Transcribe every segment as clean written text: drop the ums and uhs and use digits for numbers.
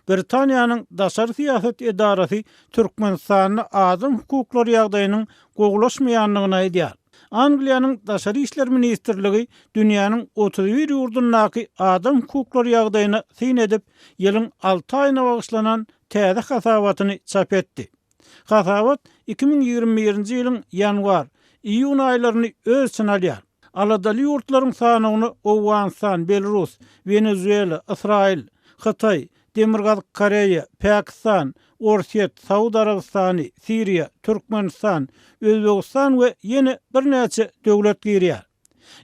Britaniýanyň daşary syýasat edarasy Türkmenistanda adam hukuklary ýagdaýynyň gowulaşmaýandygyny aýdýar. Angliýanyň Daşary işler ministrligi dünýäniň 31 ýurdundaky adam hukuklary ýagdaýyna syn edip, ýylyň alty aýyna bagyşlanan täze hasabatyny çap etdi. Hasabat 2021-nji ýylyň ýanwar, iýun aýlaryny öz içine alýar. Aladaly ýurtlaryň sanawyna Owganystan, Belarus, Wenezuela, Ysraýyl, Hytaý, Demirgazyk Koreýa, Pakistan, Orsýet, Saud Arabystany, Siriýa, Türkmenistan, Özbegistan we ýene birnäçe döwlet girýär.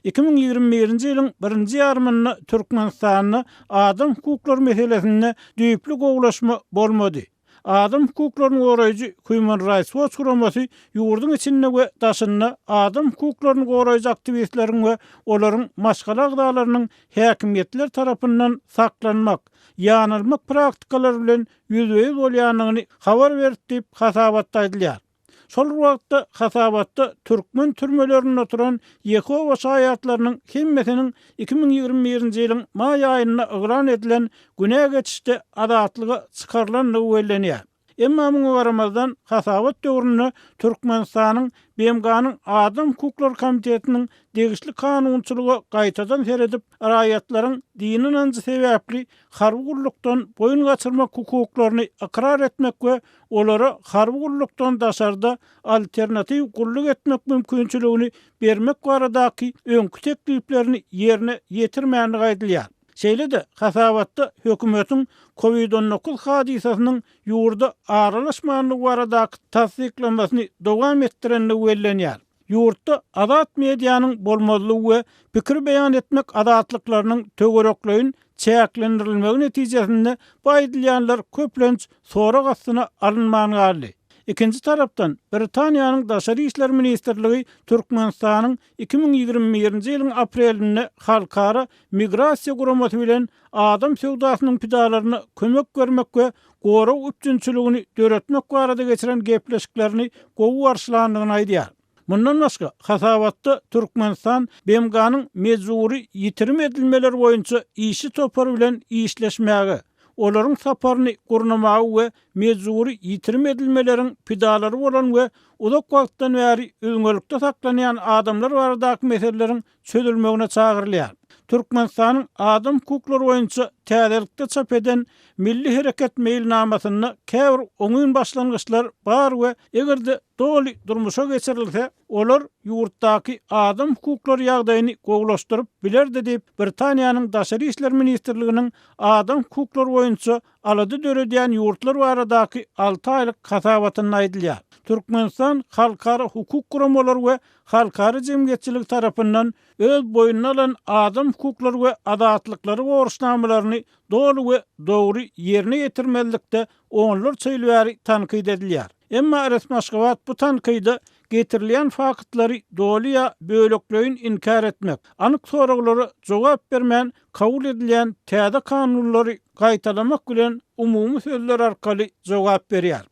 2021-nji ýylyň birinji ýarymynda Türkmenistanda adam hukuklary meselesinde düýpli gowulaşma bolmady. Adam hukuklaryny goraýjy Human Rights Watch guramasy ýurduň içinde we daşynda adam hukuklaryny goraýjy aktiwistleriň we olaryň maşgala agzalarynyň häkimiýetler tarapyndan saklanmak, ýanalmak praktikalary bilen ýüzbe-ýüz bolýandygyny habar berdi diýip, hasabatda aýdylýar. Şol bir wagtda, hasabatda türkmen türmelerinde oturan Ýehowa Şaýatlarynyň hemmesiniň 2021-nji ýylyň maý aýynda yglan edilen günä geçişde azatlyga çykarylandygy bellenýär. Emma muňa garamazdan, hasabat döwründe Türkmenistanyň BMG-niň Adam hukuklary komitetiniň degişli kanunçylyga gaýtadan seredip, raýatlaryň dini ynanjy sebäpli harby gullukdan boýun gaçyrmak hukuklaryny ykrar etmek we olara harby gullukdan daşarda alternatiw gulluk etmek mümkinçiligini bermek baradaky öňki tekliplerini ýerine ýetirmändigi aýdylýar. Şeýle-de, hasabatda hökümetiň Covid 19 hadysasynyň ýurda aralaşmandygy baradaky tassyklamasyny dowam etdirendigi bellenýär. Ýurtda azat medianyň bolmazlygy we pikir beýan etmek azatlyklarynyň töwerekleýin çäklendirilmegi netijesinde bu aýdylýanlar köplenç sorag astyna alynman galdy. Ikinji tarapdan, Britaniýanyň Daşary işler ministrligi Türkmenistanyň 2021-nji ýylyň aprelinde Halkara migrasiýa guramasy bilen adam söwdasynyň pidalaryna kömek bermek we gorag üpjünçiligini döretmek barada geçiren gepleşiklerini gowy garşylandygyny aýdýar. Mundan başga, hasabatda Türkmenistan BMG-niň mejbury ýitirim edilmeler boýunça işçi topary bilen işleşmäge, olaryň saparyny gurnamaga we mejbury ýitirim edilmeleriň pidalary bolan we uzak wagtdan bäri üzňelikde saklanýan adamlar baradaky meseleleriň çözülmegine çagyrylýar. Türkmenistanyň adam hukuklary boýunça täzelikde çap eden Milli hereket meýilnamasynda käbir oňyn başlangyçlar bar we eger-de doly durmuşa geçirilse, olar ýurtdaky adam hukuklary ýagdaýyny gowulaşdyryp bilerdi diýip, Britaniýanyň Daşary işler ministrliginiň adam hukuklary boýunça alada döredýän ýurtlar baradaky alty aýlyk hasabatynda aýdylýar. Türkmenistan halkara hukuk guramalary we halkara jemgyýetçiligi tarapyndan öz boýnuna alan adam hukuklary we azatlyklary borçnamalaryny doly we dogry ýerine ýetirmezlikde onlarça ýyl bäri tankyt edilýär. Emma resmi Aşgabat bu tankyda getirilýän faktlary doly ýa bölekleýin inkär etmek, anyk soraglara jogap bermän kabul edilýän täze kanunlary gaýtalamak bilen umumy sözler arkaly jogap berýär.